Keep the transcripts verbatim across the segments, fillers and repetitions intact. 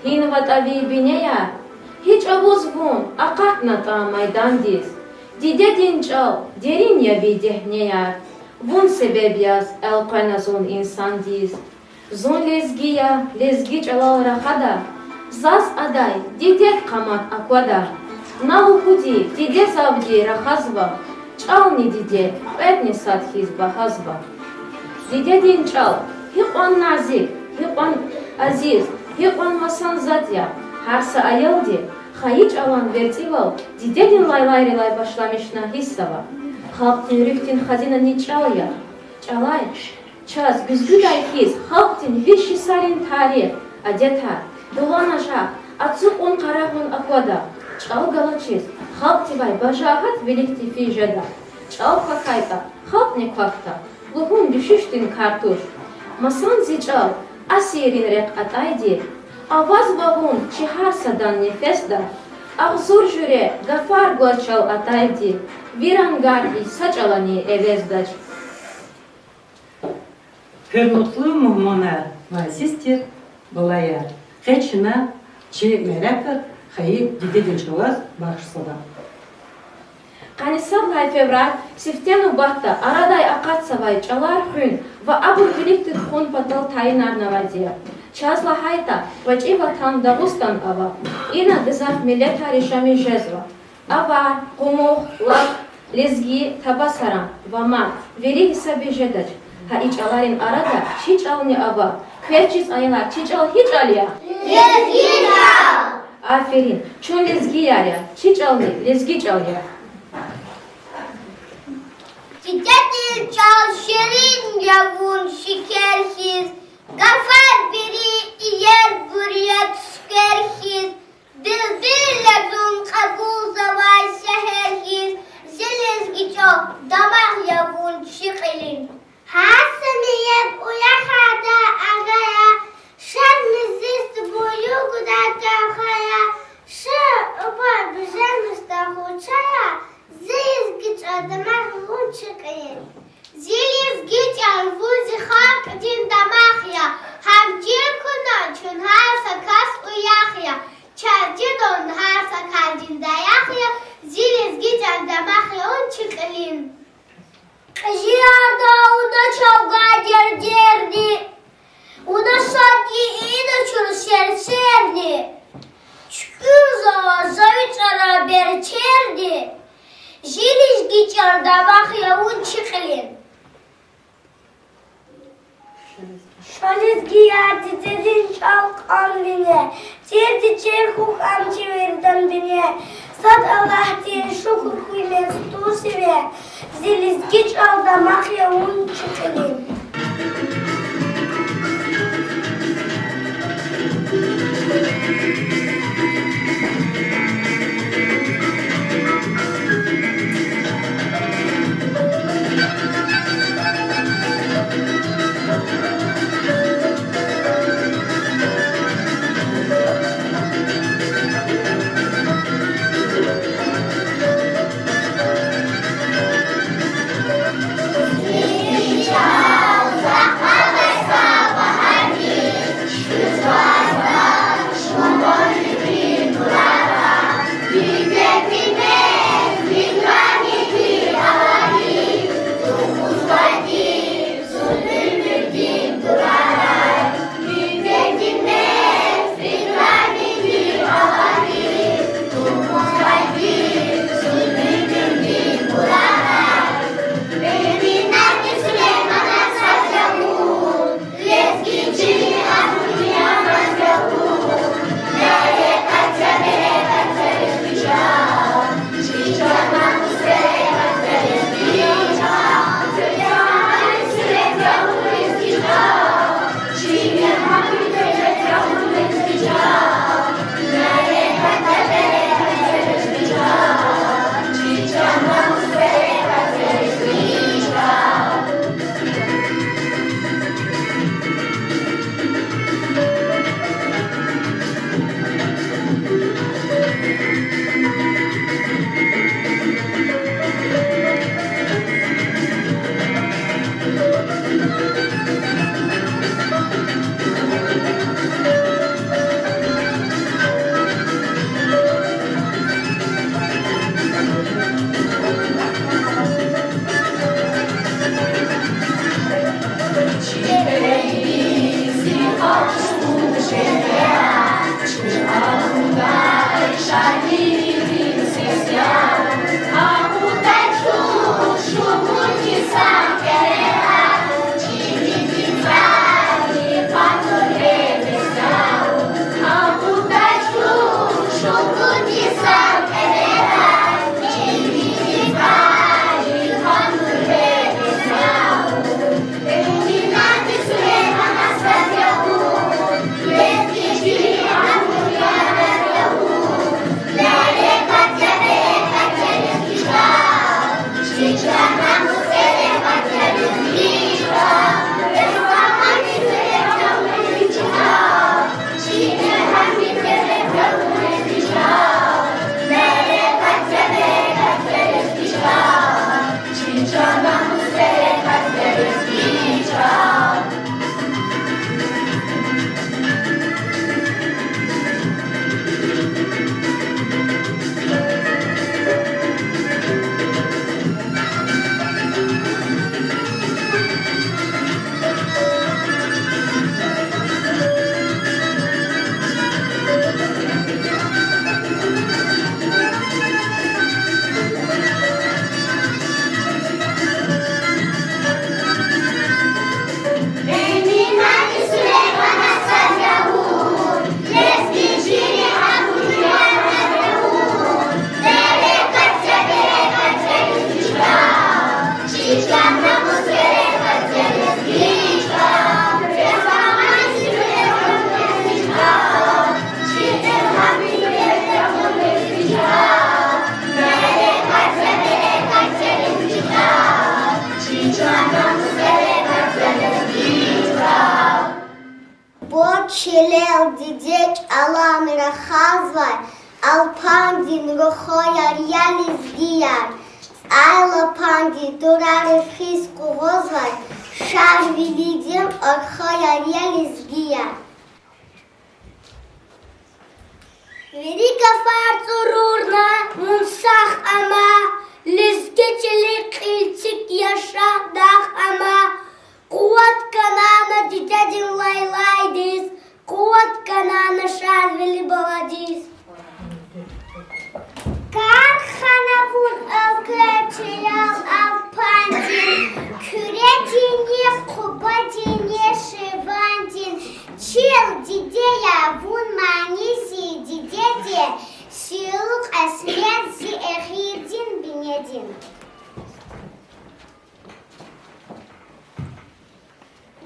ГьинватӀа ви бинеяр, гьи чӀавуз вун акъатнатӀа майдандиз. Дидедин чӀал дерин я ви дегьнеяр, вун себеб яз элкъвена зун инсандиз. Зун лезги я, лезги чӀалал рахада, заз адай дидед къамат аквада. На лугьуди, диде завди рахазва, чӀални диде кьведни сад хьиз багьазва. Дидедин чӀал гьикьван назик, гьикьван азиз, гьикьван масан затӀ я. Гьар са аялди хайи чӀалан верцӀивал дидедин лайлайрилай башламишна гьиссзава. Халкьдин руьгьдин хазинани чӀал я. ЧӀалай чаз гуьзгуьдай хьиз халкьдин виш йисарин тарих, адетар, дуланажагъ, ацукьун-къарагъун аквада. ЧӀал галачиз халкьдивай бажагьат виликди физ жеда. ЧӀал квахьайтӀа, халкьни квахьда лугьун дуьшуьшдин кар туш. Масан зи чӀал асиррин рехъ атӀайди, авазва вун чи гьар садан нефесда. Агъзур жуьре гафар гваз чал атайди, ви рангар и са чӀалани эвездач. Гьуьрметлу мугьманар ва азиз тир балаяр, къе чна чи мярекат хайи дидедин чӀалаз бахшзава. Къанни сад лагьай февраль сифте нубатда арадай акъатзавай чӀалар хуьн ва абур виликди тухун патал тайинарнавайди я. Чаз лагьайтӀа, гъвечӀи ватан Дагъустан ава. Ина гзаф миллетар яшамиш жезва. Авар, къумукъ, лак, лезги, табасаран ва мад вири гьисабиз жедач. Гьа и чӀаларин арада чи чӀални ава. Квез чиз, аялар, чи чӀал гьи чӀал я? Лезги чӀал! Аферин, чун лезгияр я, чи чӀални лезги чӀал я. Дидедин чӀал ширин я вун шекер хьиз, гафар вири иербур я цуьквер хьиз, билбил я зун кьабулзавай сегьер хьиз, зи лезги чӀал, дамах я вун чи кьилин. Гьар са миллет уяхардай агъа я, шад мезиз буюр гудай талха я, ши уба беженмишдай хуча я, зи лезги чӀал, дамах я вун чи кьилин. Зи лезги чӀал, вун зи халкьдин дамах я, гьам чир хьуна чун гьар са кас уях я, чаз чидун гьар са касдин даях я, зи лезги чӀал, дамах я вун чи кьилин. Кьежиярда вуна чавгай дердерни, вуна шад ийида чун серсерни, чуькьуьрзава за ви чӀаран берчерни, зи лезги чӀал, дамах я вун чи кьилин. Ша лезгияр, дидедин чӀал кьван вине, чирди чир хьухь ам чи виридан бине. Сад Аллагьдиз шукур хьуй мез тусиве, зи лезги чӀал, дамах я вун чи кьилин. рахазвай, алпандин рухваяр я лезгияр. ЦӀайлапандин турарив хьиз къугъвазвай, Шарвилидин архаяр я лезгияр. Вири гафар цӀурурна, вун сагъ ама, лезги чилин кьил цик я, шагь дагъ ама. Къуват ганана дидедин лайлайдиз, къуват ганана Шарвили баладиз. Кархана вун, уьлкве чилел алпандин, Куьрединни Къубадинни Ширвандин. Чил диде я, вун мани зи дидедин, силу кьисмет зи эгьирдин бинедин.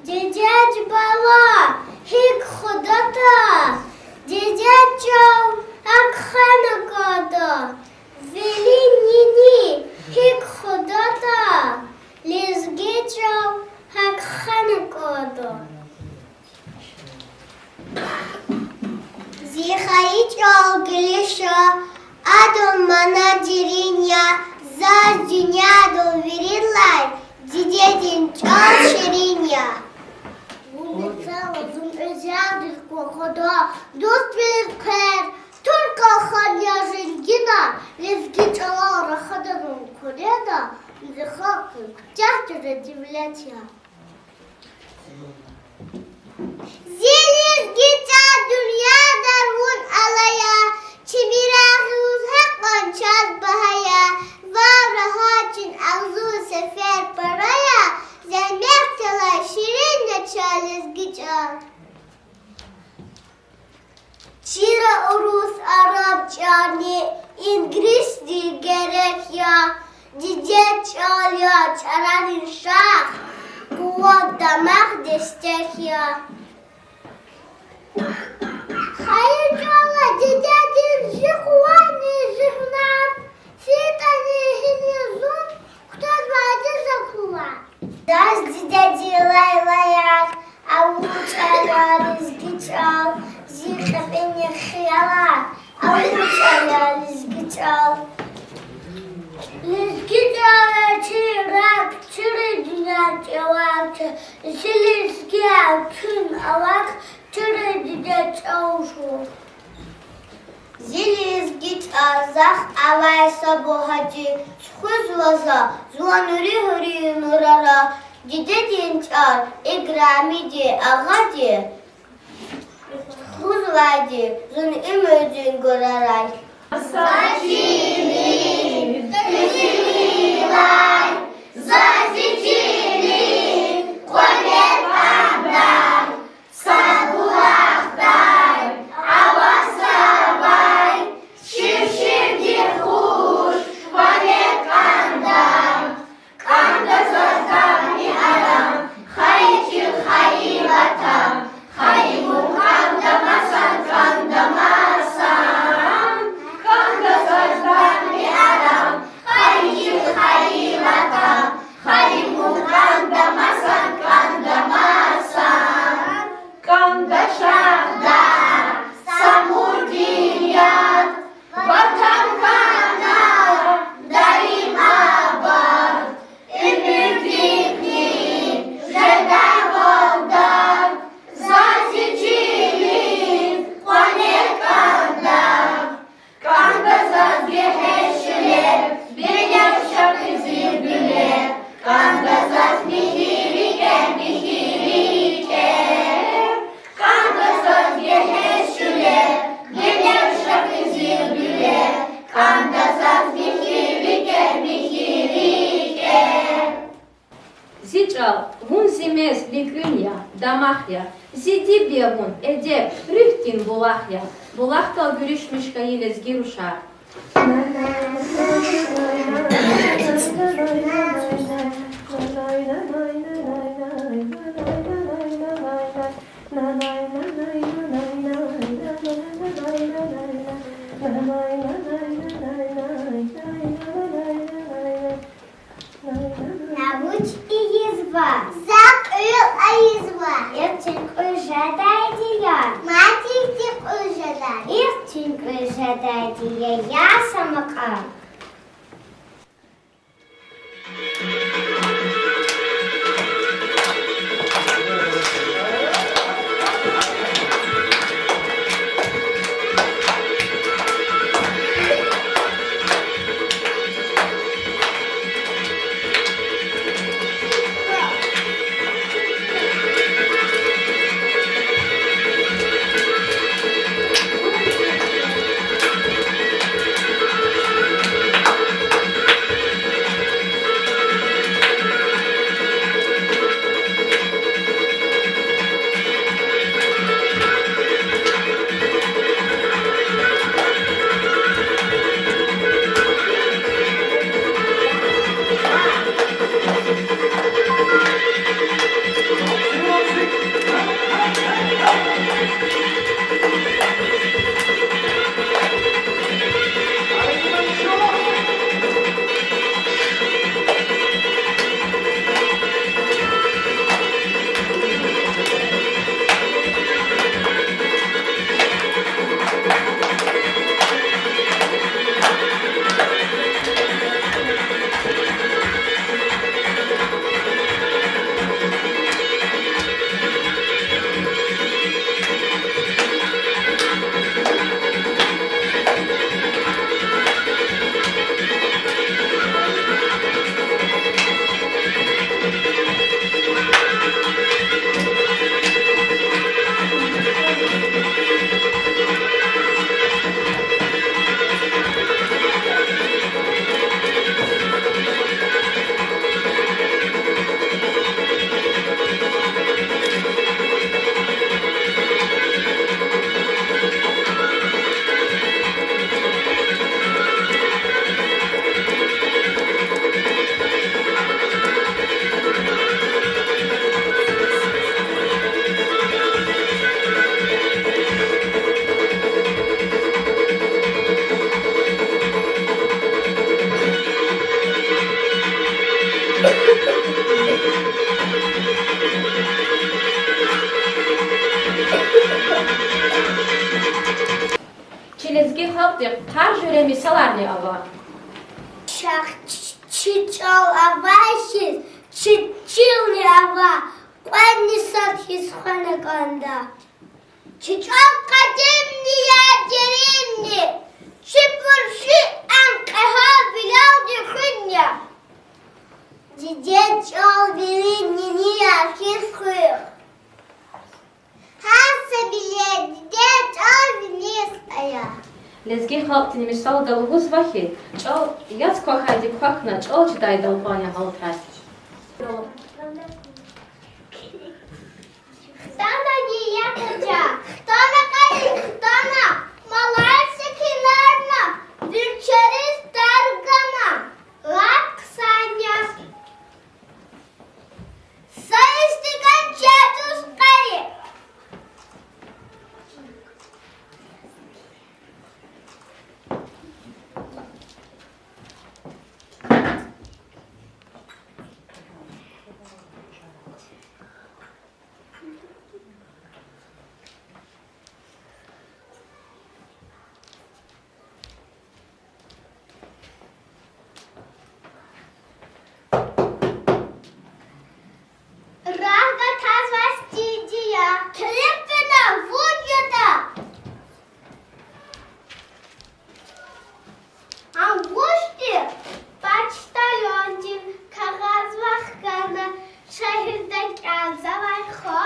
Дидед бала гьикӀ худатӀа, дидед чӀал гьакӀ хвена кӀанда. Вилин нини гьикӀ худатӀа, лезги чӀал гьакӀ хвена кӀанда. Зи хайи чӀал гилиша, адан мана дерин я, заз дуьньядал виридалай дидедин чӀал ширин я. Вун мецел зун эзелдиз къвахьда, дуствилиз хъвер, тур къалхан я женгина, лезги чӀалал рахада зун къуьреда, зи халкьдин куьтягь жезвай девлет я. Зи лезги чӀал, дуьньядал вун ала я, чими рагъуз гьакьван чаз багьа я, ван рагьачун агъзур сефер пара я, зегьметдилай ширин я чан лезги чӀал. Чира урус, араб чӀални, ингилисди герек я, дидед чӀал я чӀарарин шагь, къуват, дамах, дестек я. Хайи чӀал я дидедин зи къуватни зи гьунар, ситӀани гьинин зун кутазвайди за кулар. Заз дидедин лайлаяр, алуд чӀал я лезги чӀал, зи кьепӀинин хиялар, алуд чӀал я лезги чӀал. Лезги чӀал я чи раг, чирин дуьнья чӀавар чаз, зи лезгияр, куьн авахь, чирин дидед чӀал жув. Зи лезги чӀал, захъ авай са бугьади, тухузва за зун руьгьдин нурара, дидедин чӀал, играмиди, агъади, тухузвайди зун уьмуьрдин гурарай. Са чилин кьуьзуьрилай, заз зи чилин къванер кӀандай, са булахдай аваз завай, шившивди хуш ванер кӀандай. КӀанда заз дагъни адам, хайи чил, хайи ватан, хайи вун, кӀанда масан, кӀанда масан. КӀанда заз дагъни адам, хайи чил, хайи ватан, хайи вун, кӀанда масан, кӀанда масан. КӀанда шагьдагъ Самурдин яд, ватан хьана даим абад, уьмуьрдикни жеда валдад, заз зи чилин къванер кӀандай. КӀанда заз гегьенш чилер, бинев ша къизилгуьлер, кӀанда заз михьи рикӀер, михьи рикӀер. КӀанда заз гегьенш чилер, бинев ша къизилгуьлер, кӀанда заз михьи рикӀер, михьи рикӀер. Зи чӀал, вун зи мез, ликӀуьн я, дамах я, зи диб я вун, эдеб, руьгьдин булах я, булахдал гуьруьшмиш хьайи лезги рушар. На вуч ийизва? За кьуьл ийизва. Ил чи кьуьл жедайди я. Мад ихьтин кьуьл жедай? Ил Чуьнкуь жедайди я, я са макьам. Чи лезги халкьдихъ гьар жуьре мисаларни ава. Чахъ чи, чи чӀал авай хьиз, чи чилни ава, кьведни сад хьиз хвена кӀанда. Чи чӀал къадимни я, деринни, чибур шуьн кьегьалвилелди хуьн я. Диде чӀал вири нинияр хьиз хуьх. Гьар са виле диде чӀал виниз ая. Лезги халкьдин мисалда лугьузва хьи, чӀал яц квахьайди квахьна, чӀал чидайдал кьван я гьалтай. Хтана дидеди къужа, хтана къари, хтана, малай секинарна, вирчериз тар гана, лап хъсан я. Са истикан чай туш, къари. Рагъ гатазвай стиди я, келеб фена вун ятӀа. Ам вуж тир? Почтальондин кагъаз вахкана, шегьерда кӀелзавай хва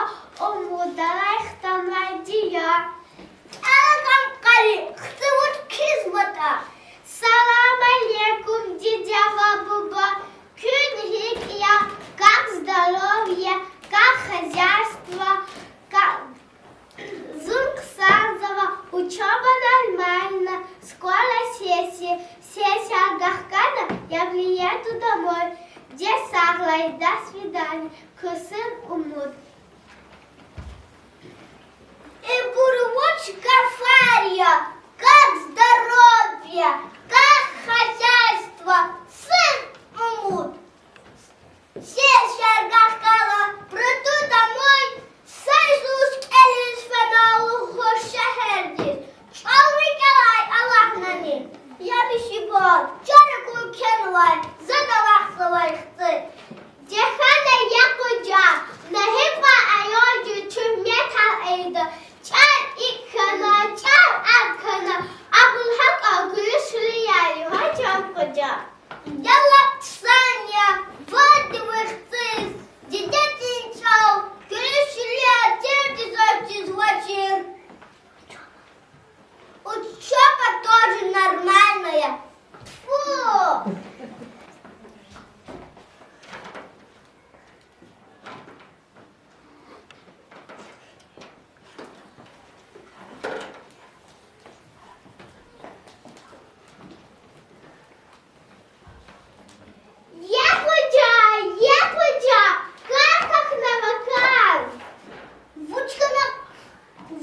Умудалай хтанвайди я. КӀела кӀан, къари, хци вуч кхьизватӀа. Салам алейкум, диде ва буба. Куьн гьикӀ я? Как здоровье, как хозяйство, как Зун хъсанзава, учёба нормально, скоро сессия. Сессия гахкана, я приеду домой. Де сагърай, до свидания, куьн сын Умуд. Ибур вуч гафар я? Как здоровье, как хозяйство, сын Умуд. Сессия гахкайла, приду домой, са йисуз кӀелиз фена лугьуз шегьердиз. ЧӀал рикӀ Чар акун кхьенвай, за давахзавай хци. Дехьана я къужа, на гьикьван аялди туьгьметар ийида, чӀал икӀ хьана, чӀал акӀ хьана, абур гьакӀ гуьлуьшуьрияр я, гьа чан къужа. Я лап хъсан я, вад ви хциз, дидедин чӀал, гуьлуьшуьрияр тирди заз чизвачир. Учёба тоже нормальная. Тьфу! Я къужа, я къужа, кар хьахьнава, кар. Вуч хьана,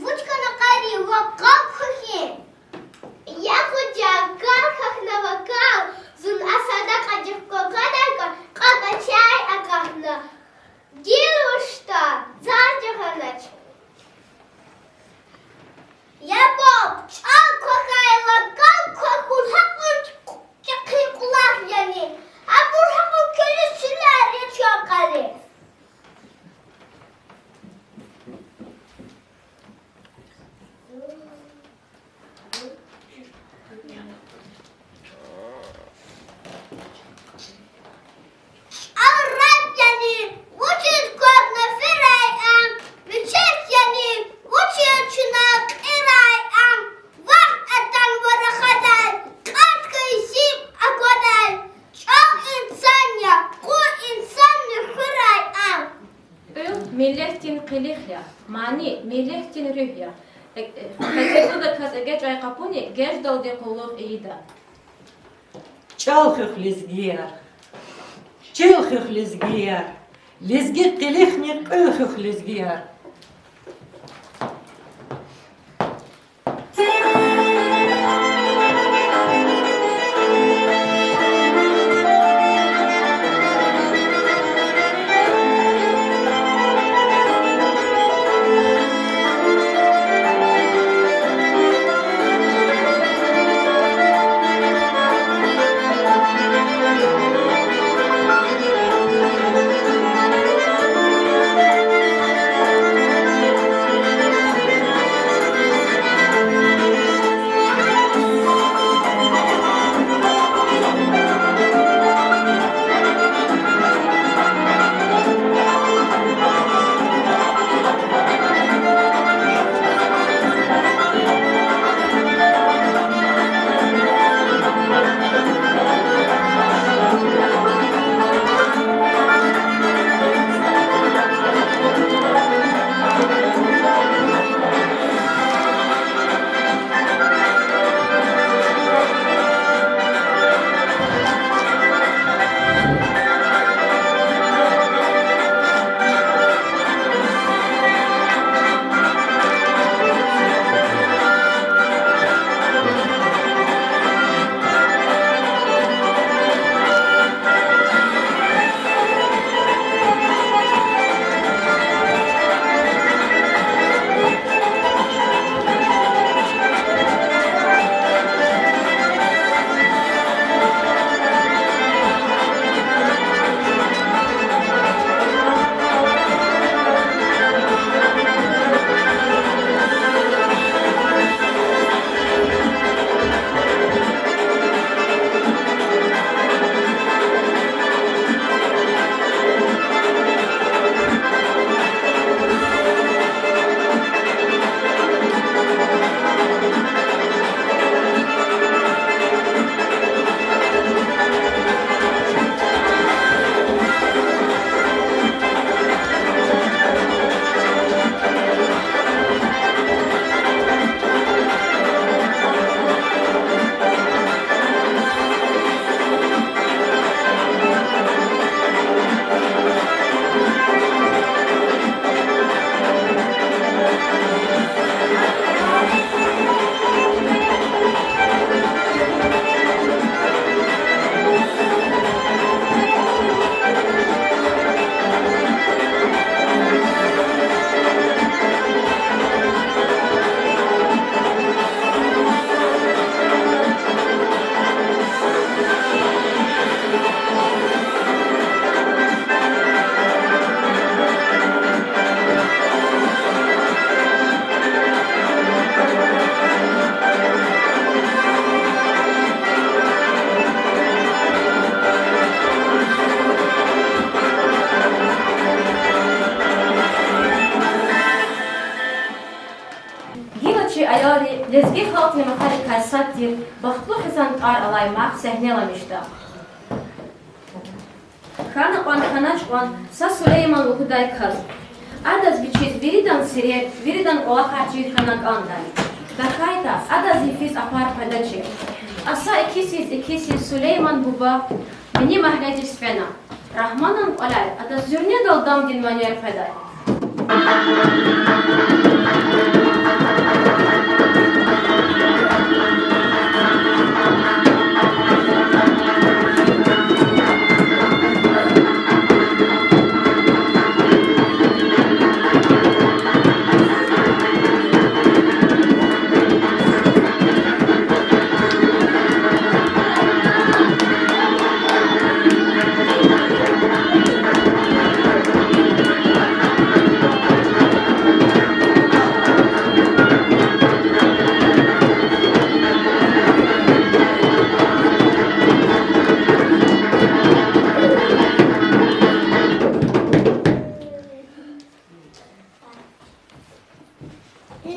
вуч хьана, къари, вакъа хьухь. Я къужа, кар хьахьнава, кар, зун а садакьадихъ кӀватӀдай кӀан, кьатӀа чай акахьна. Гила вучда, заз жагъанач. Я буб, чӀал квахьайла, кар квахьун гьакьван чӀехи кӀвалах яни? Абур гьакьван гуьлуьшуьрияр я, чан къари. ЧӀал раб яни, вучиз квахьна фирай ам, вичик яни, вучиз чна кьирай ам, вахт атанва рахадай, кьатӀ хьайи сив аквадай. ЧӀал инсан я, къуй инсанни хуьрай ам. Кьуьл миллетдин къилих я, мани миллетдин руьгь я. Э, э, гьуьрметлу кас, эгечӀай къапуни геждалди къуллугъ ийида. ЧӀал хуьх, лезгияр. Чил хуьх, лезгияр. Лезги къилихни кьуьл хуьх, лезгияр. Халкьдин махарикай сад тир бахтлу хизан тӀвар алай мах сегьнеламишда. Хьана кьван, хьанач кьван са Сулейман лугьудай кас. Адаз вичиз виридан сирер, виридан кӀвалахар чир хьана кӀандай. ТахьайтӀа адаз йифиз ахвар къведачир. Аса икисиз-икисиз Сулейман буба вини магьледиз фена. Рагьманан кӀваляй адаз зуьрнедал дамдин ванер къведай.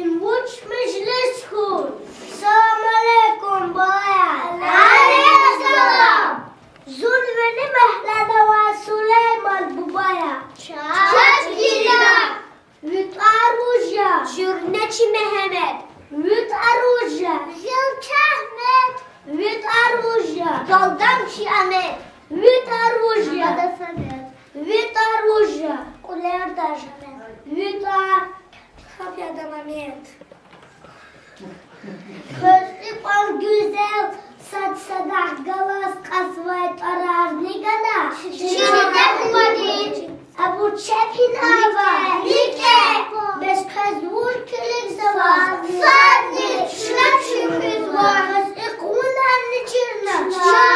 Им вуч межлис хьуй? Салам алейкум, балаяр. Алейкум салам. Зун вини магьледа авай Сулейман буба я. Чаз гила. Ви тӀвар вуж я? Зуьрнечи Мегьамед. Ви тӀвар вуж я? Зелчагьмед. Ви тӀвар вуж я? Далдамчи Амед. Ви тӀвар вуж я? Мегьамед Асамед. Ви тӀвар вуж я? Кьулерда Жамед. Ви тӀвар? Хапяда Мамед. Квез икьван гуьзел, сад-садахъ галаз кьазвай тӀварарни гана? Чирида бубади. Абур чеб гьинава? РикӀе. Бес квез вуж килигзава? Садни, чна чуьхуьзва. Квез икьванарни чирна? Чна.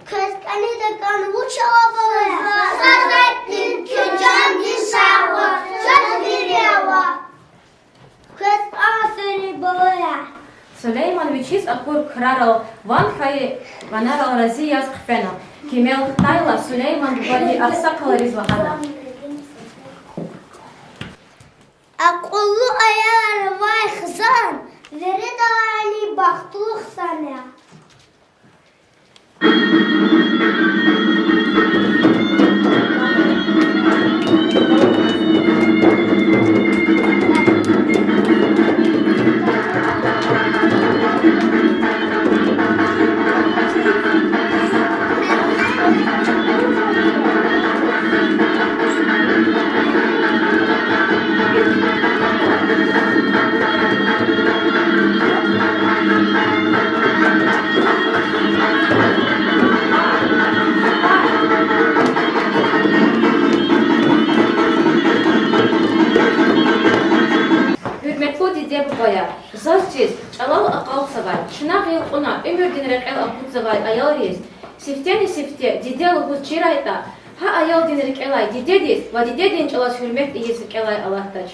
Квез кӀанида кӀан вуч ава, балаяр? Садатдин куь чандин сагъва, чаз вири ава. Квез аферин, балаяр. Сулейман вичиз акур крарал, ван хьайи ванерал рази яз хъфена. Кимел хтайла, Сулейман бубади агъсакъалриз лагьана: Акьуллу аялар авай хизан виридалайни бахтлу хизан я. Гьуьрметлу диде-бубаяр, заз чиз чӀалал акьалтзавай, чна гъил кьуна уьмуьрдин рекьел акъудзавай аялриз, сифтени-сифте диде лугьуз чирайтӀа, гьа аялдин рикӀелай дидедиз ва дидедин чӀалаз гьуьрмет ийиз рикӀелай алатдач.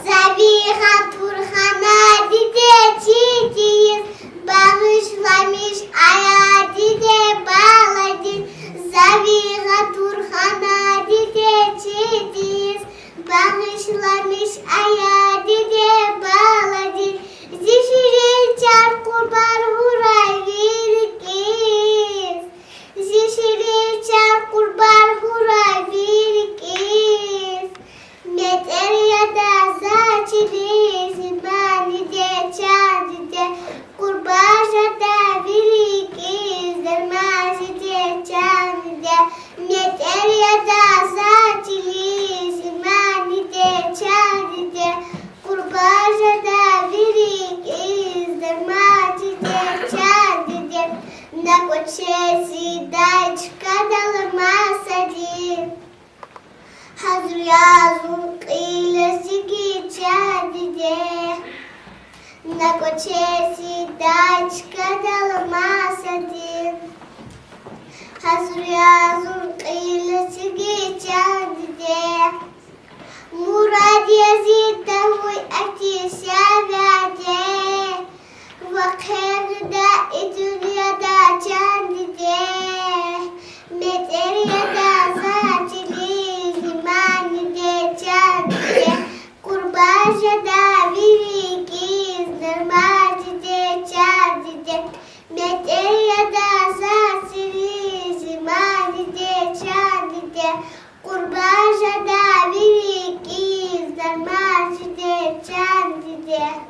За ви гъатур хана диде чидиз, багъишламиш ая диде баладиз. За ви гъатур хана диде чидиз, багъишламиш ая диде баладиз. Зи ширин чар къурбанд хьурай ви рикӀиз, зи ширин чар къурбанд хьурай ви рикӀиз. МетӀер яда заз чилиз, иман диде, чан диде, къурбанд жеда ви рикӀиз, дарман жеда чан диде. МетӀер яда заз чилиз, иман диде, чан диде, къурбанд жеда ви рикӀиз, дарман жеда чан диде. На кӀвачиз ийидай чкадал масадин, гьазур я зун кьил эцигиз, чан диде. На кӀвачиз ийидай чкадал масадин, гьазур я зун кьил эцигиз, чан диде. Мурад я зи тавуй атиса вяде, ва хъел жеда и дуьньяда, чан диде. МетӀер яда заз чилиз, иман диде, чан диде, къурбанд жеда Де.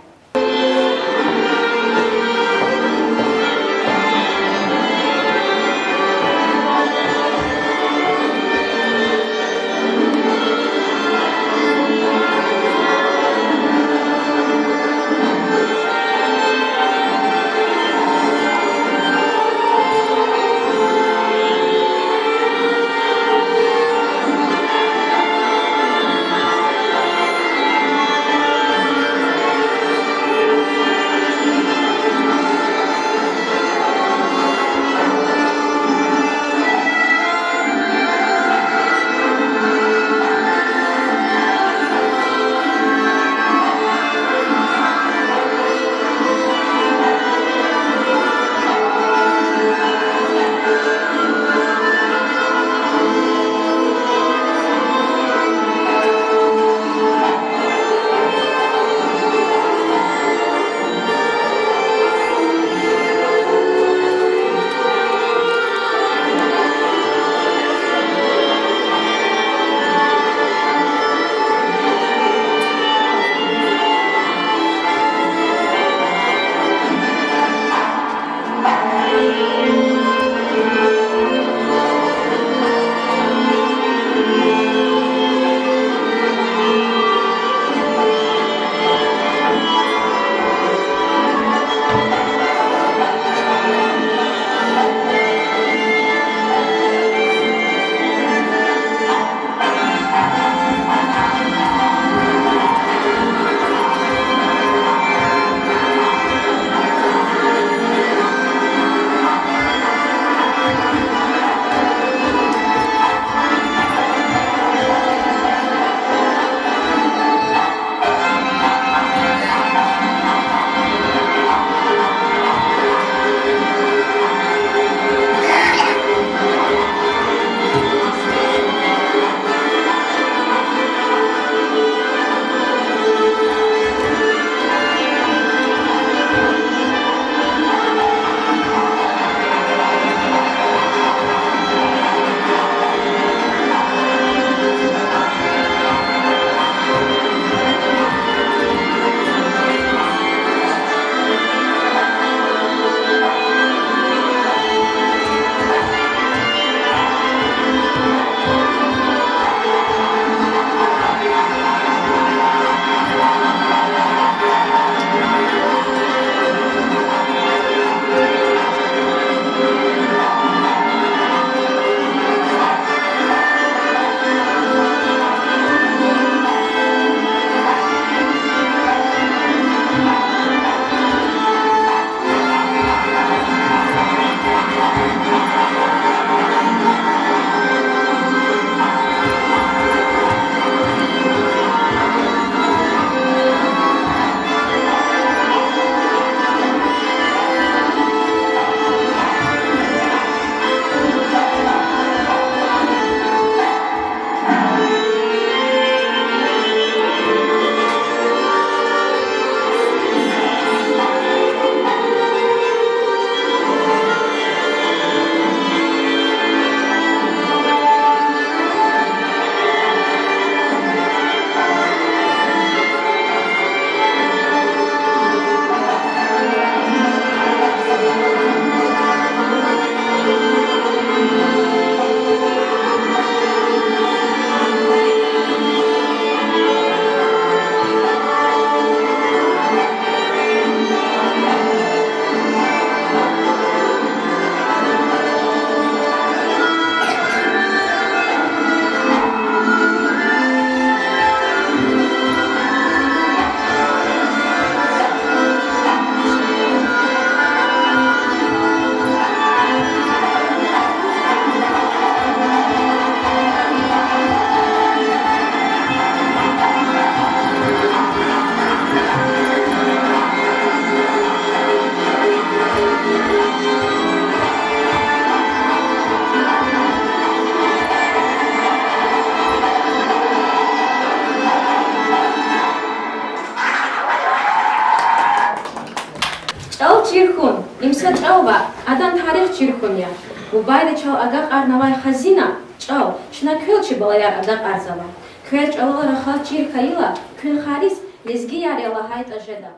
ЧӀал чир хьун, им са чӀал ваъ, адан тарих чир хьун я. Бубайди чал агакьарнавай хазина, чӀал, чна квел чи балаяр агакьарзава. Квез чӀалал рахаз чир хьайила, куьн халис Лезгияр я лагьайтӀа жеда.